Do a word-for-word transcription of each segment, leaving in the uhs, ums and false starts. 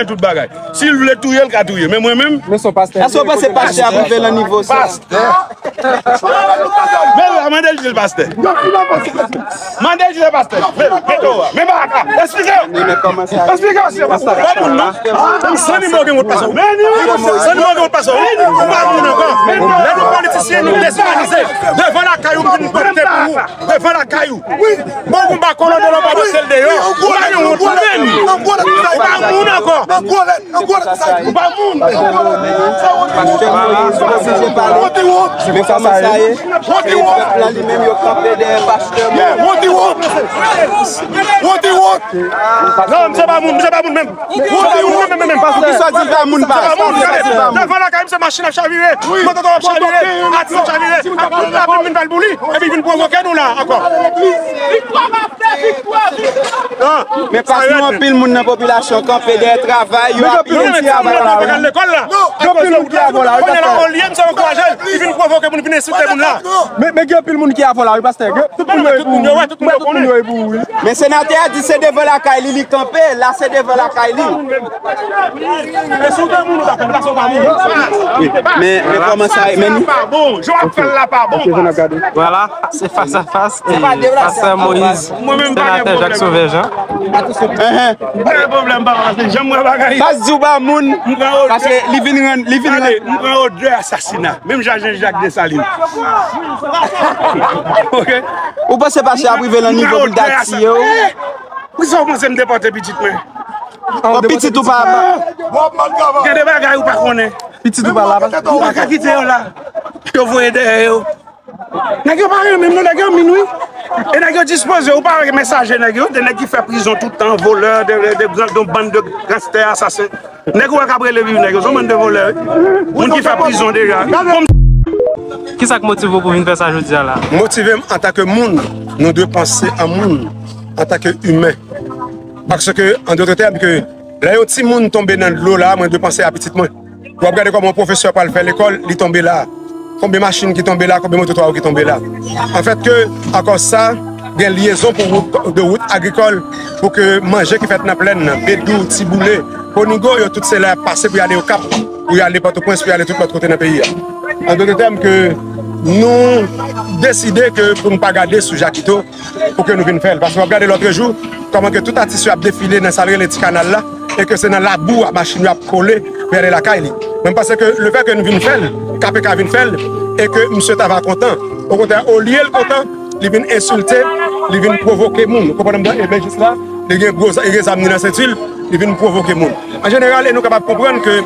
Tout bagay. Si l vle touye, l ka touye. Men mwen menm, men se yon pastè. Èske w panse pastè ap rive nan nivo sa? Pastè. Men la, mande l si l pastè. Mande l si l pastè. Men, men to a. Men ba a. Eksplike yo. Eksplike yo si l pastè. Pa moun non. San nimewo gen wot pase w. San nimewo gen wot pase w. Ou pa moun ankò. Lè nou politisyen, nou dezimanize. Devan lakay ou, vin pote pou ou. Devan lakay ou. Bon, ou pa kolode lò, pa pote l deyò. Ou pa gen wont ou menm. Ou pa moun ankò. Ou pa moun. Pastè Moïse, pastè Moïse, pale. Men kòman sa ye? Pèp la li menm yo kanpe dèyè pastè Moïse. Non, misye pa moun, misye pa moun menm. Misye pa moun menm, menm, menm. Poukisa w di l pa moun, pastè? Devan lakay misye, machin ap chavire. Moto ap chavire. Atis ap chavire. Moun la vin, vin fè l pou li. Epi vin pwovoke nou la ankò. Men pa si anpil moun nan popilasyon kanpe dèyè travay yo, ap identifye avè la wi. Gen anpil moun ki avè la wi, pastè. Olye misye ankouraje l, li vin pwovoke moun, vin ensilte moun la. Men, men gen anpil moun ki avè la wi, pastè. Tout moun yo e pou ou. Tout moun yo e pou ou wi. Men senatè a di se devan lakay li, li kanpe, la se devan lakay li. Men, men kòman sa ye, men nou. Pa bon, jan w ap fè l la pa bon, pastè. Vwala. Se fas a fas, e, pastè Moïse, senatè Jacques Sauveur Jean. Mwen menm pa gen pwoblèm. Pa gen pwoblèm, papa, se jan m wè bagay. Pas di w pa moun, paske li vin rann, li vin rann. Gade, m pran odè asasina, menm jan Jean Jacques Dessalines. Ok? Ou panse pastè ap rive nan nivo pou l ta tiye w? Poukisa w panse m depòte pitit mwen? Bon, pitit ou pa. Gen de bagay ou pa konnen. Pitit ou pa la, pastè. Ou pa ka kite yo la. Yo voye dèyè yo. Nèg yo pa renmen m non, nèg yo min wi. E nèg yo dispoze, ou pa wè mesaje nèg yo, de nèg ki fè prizon tout tan, volè, de, de, de gran, de bann de gangstè, asasen. Nèg ou wè k ap rele viv nèg yo, se yon bann de volè wi. Moun ki fè prizon deja. Kisa k motive w pou vin fè sa jodi a la? Motive m antanke moun, nou dwe panse an moun, antanke imen. Paske, an dòt tèm, ke lè yon timoun tonbe nan dlo la, mwen dwe panse a pitit mwen. W ap gade kòman yon pwofesè pral fè lekòl, li tonbe la. Konbyen machin ki tonbe la, konbyen moto twa yo ki tonbe la. Anfèt ke, akòz sa, gen lyezon pou wout, de wout agrikòl, pou ke manje ki fèt nan plèn nan, Bedou, Tiboule, Konigo, yo tout se la y ap pase pou y ale Okap, pou y ale Pòtoprens, pou y ale tout lòt kote nan peyi a. An dòt tèm ke nou deside ke pou n pa gade sou Jakito, pou ke nou vin fè l. Paske w ap gade lòt jou, kòman ke tout atis yo ap defile nan sa l rele Ti Kanal la, e ke se nan labou a machin yo ap kole pou y ale lakay li. Men m panse ke lefètke nou vin fè l, K P K vin fè l, e ke misye ta va kontan. Okontrè, olye l kontan, li vin ensilte, li vin pwovoke moun. Ou konprann m byen? E byen jis la, li gen gwo za-, li gen zam li nan senti l, li vin pwovoke moun. An jeneral, e nou kapab konprann ke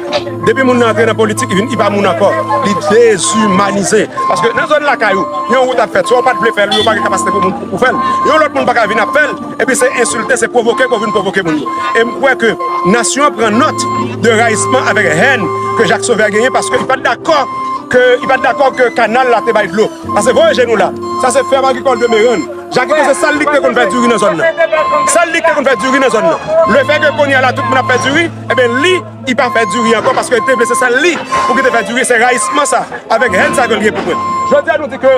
depi moun nan antre nan politik, li vin, li pa moun ankò. Li dezimanize. Paske nan zòn lakay ou, yon wout ap fèt, swa ou pa t vle fè l, ou pa gen kapasite pou moun, pou fè l. Yon lòt moun pa ka vin ap fè l, epi se ensilte, se pwovoke pou vin pwovoke moun yo. E m kwè ke nasyon an pran nòt de rayisman avèk hèn ke Jacques Sauveur genyen, paske li pa t dakò ke, li pa t dakò ke kanal la te bay dlo. Paske voye je nou la, sa se fèm agrikòl de Merann. Jakito se sèl li ki te konn fè diri nan zòn nan. Sèl li ki te konn fè diri nan zòn nan. Lefètke kounye a la tout moun ap fè diri, ebyen li, li pa fè diri ankò paske li te vle se sèl li pou ki te fè diri. Se rayisman sa, avèk hèn sa ke l gen pou mwen. Jodi a nou di ke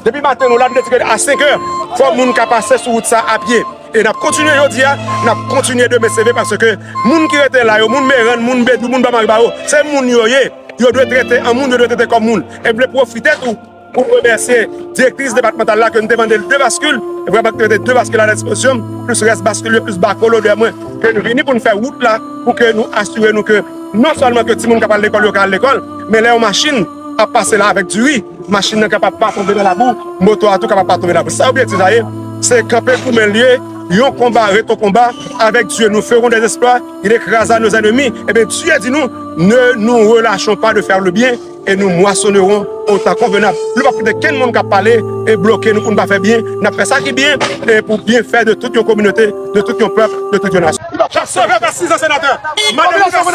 depi maten nou la, nou te di ke a senk è, fò moun ka pase sou wout sa a pye. E n ap kontinye jodi a, n ap kontinye demen se vre paske moun ki rete la yo, moun Merann, moun Bedou, moun Bamariba yo, se moun yo ye. Yo dwe trete an moun, yo dwe trete kòm moun. E m vle pwofite tou pou remèsye direktris depatmantal la ke n te mande l de baskil, e vrèman ki te mete de baskil a dispozisyon m, plis rès baskil yo, plis bako lodè mwen, ke nou vini pou n fè wout la, pou ke nou asire nou ke non sèlman ke timoun k ap al lekòl yo ka al lekòl, men lè yon machin ap pase la avèk diri, machin nan kapab pa tonbe nan labou, moto a tou kapab pa tonbe nan labou. Sa yo byen di sa ye, se kanpe goumen l ye, yon konba ret yon konba, avec Dieu nous ferons des exploits, il écrasera nos ennemis. Ebyen, Dye di nou, ne nous relâchons pas de faire le bien, et nous moissonnerons au temps convenable. Nou p ap kite kenn moun k ap pale e bloke nou pou n pa fè byen. N ap fè sa ki byen e pou byenfè de tout yon kominote, de tout yon pèp, de tout yon nasyon. Jacques Sauveur fè sis an senatè. Mande nou fè sis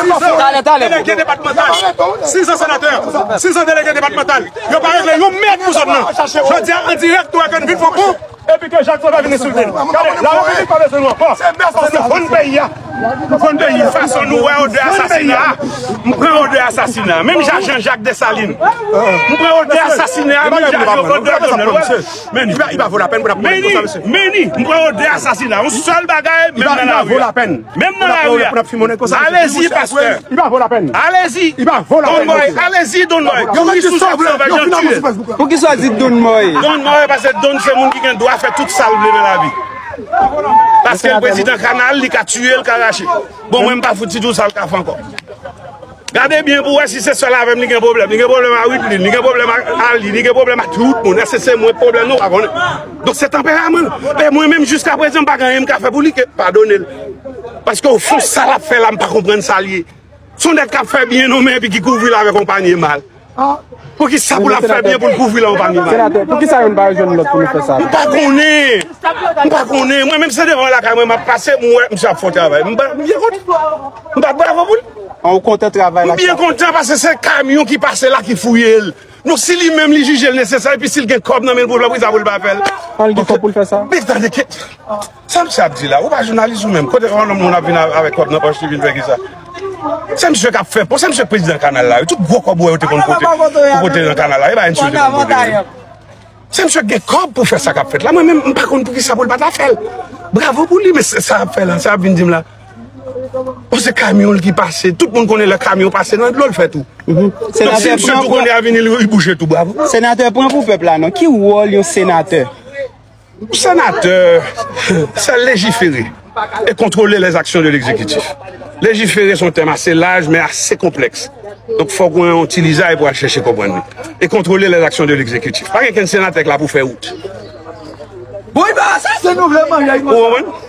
an delege depatmantal. Sis an senatè. Sis an delege depatmantal. Yo pa regle yon mèt pou zòn nan. Jodi a, an dirèk, nou wè ke n vin fè yon kou. Epi ke Jacques Sauveur vin ensilte n. Gade, larepiblik pa bezwen nou ankò. Paske nou vann peyi a. Fason nou wè odè asasina a, m pran odè asasina a. Menm jan Jean Jacques Dessalines. M pran odè asasina a, menm jan odè Jovenel. Meni, meni, meni, m pran odè asasina. Yon sèl bagay, menm nan lari a. Menm nan lari a. Alezi, pastè. Alezi. Don Moy, alezi, Don Moy. Kouri sou Jean Sauvage, jan tiye. Poukisa w di Don Moy? Don Moy, paske Don se moun ki gen dwa fè tout sa l vle nan lavi. Paske l prezidan kanal, li ka tiye, l ka rache. Bon, mwen, m pa fouti di w sa l ka fè ankò. Gade byen pou w wè si se sèl avè m li gen pwoblèm. Li gen pwoblèm a Wideline, li gen pwoblèm a Ali, li gen pwoblèm a tout moun. Èske se mwen pwoblèm nan? M pa konnen. Donk se tanperaman l. E mwen menm jiska prezan m pa gen anyen m ka fè pou li ke padone l. Paske o fon sa l ap fè la m pa konprann sa l ye. Se yon nèg k ap fè byen non men epi ki kouvri l avèk yon panye mal. Poukisa pou l ap fè byen pou l kouvri l avèk yon panye mal? Senatè, poukisa youn pa jwenn lòt pou nou fè sa? M pa konnen. M pa konnen. Mwen menm se devan lakay mwen m ap pase, m wè misye ap fè yon travay. M pa, m byen kontan. M bat bravo pou l. An, ou kontan travay la? M byen kontan paske se kamyon ki pase la ki fouye l. Non, si li menm li jije l nesesè, epi si l gen kòb nan men l pou l fè, poukisa pou l pa fè l? An, l gen kòb pou l fè sa? Men tande, kèt. Sa misye ap di la, ou pa jounalis ou menm? Kote yon nonm moun ap vin avèk kòb nan pòch li vin fè kisa? Se misye k ap fè pon, se misye k prezidan kanal la wi. Tout gwo kòb ou wè yo te konn pote, pou pote nan kanal la, e pa ensilte pou pote yo. Se misye k gen kòb pou fè sa k ap fèt la. Mwen menm, m pa konn poukisa pou l pa ta fè l. Bravo pou li, men sa ap fè la, sa ap vin di m la. Bon, se kamyon l ki pase. Tout moun konnen lè kamyon pase nan dlo l fè tou. Donk si misye tou konnen a vini, li bouje tou, bravo. Senatè, pran pou pèp la non. Ki wòl yon senatè? Senatè, se lejifere e kontrole les actions de l'exécutif. Lejifere se yon tèm ase laj, men ase konplèks. Donk fòk ou gen yon ti lizay pou al chèche konprann li. E kontrole les actions de l'exécutif. Pa gen kenn senatè k la pou fè wout. Bon, e pa sa, se nou vle manje. Ou konprann?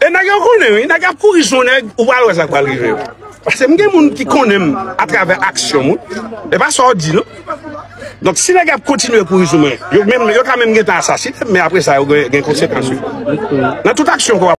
E nèg yo konnen wi, nèg ap kouri sou nèg, ou pral wè sa k pral rive yo. Paske m gen moun ki konnen m atravè aksyon moun. E pa sa w di non. Donk si nèg ap kontinye kouri sou mwen, yo menm, yo ka menm gentan asasinen m, men apre sa yo gen, gen konsekans wi. Nan tout aksyon ke w ap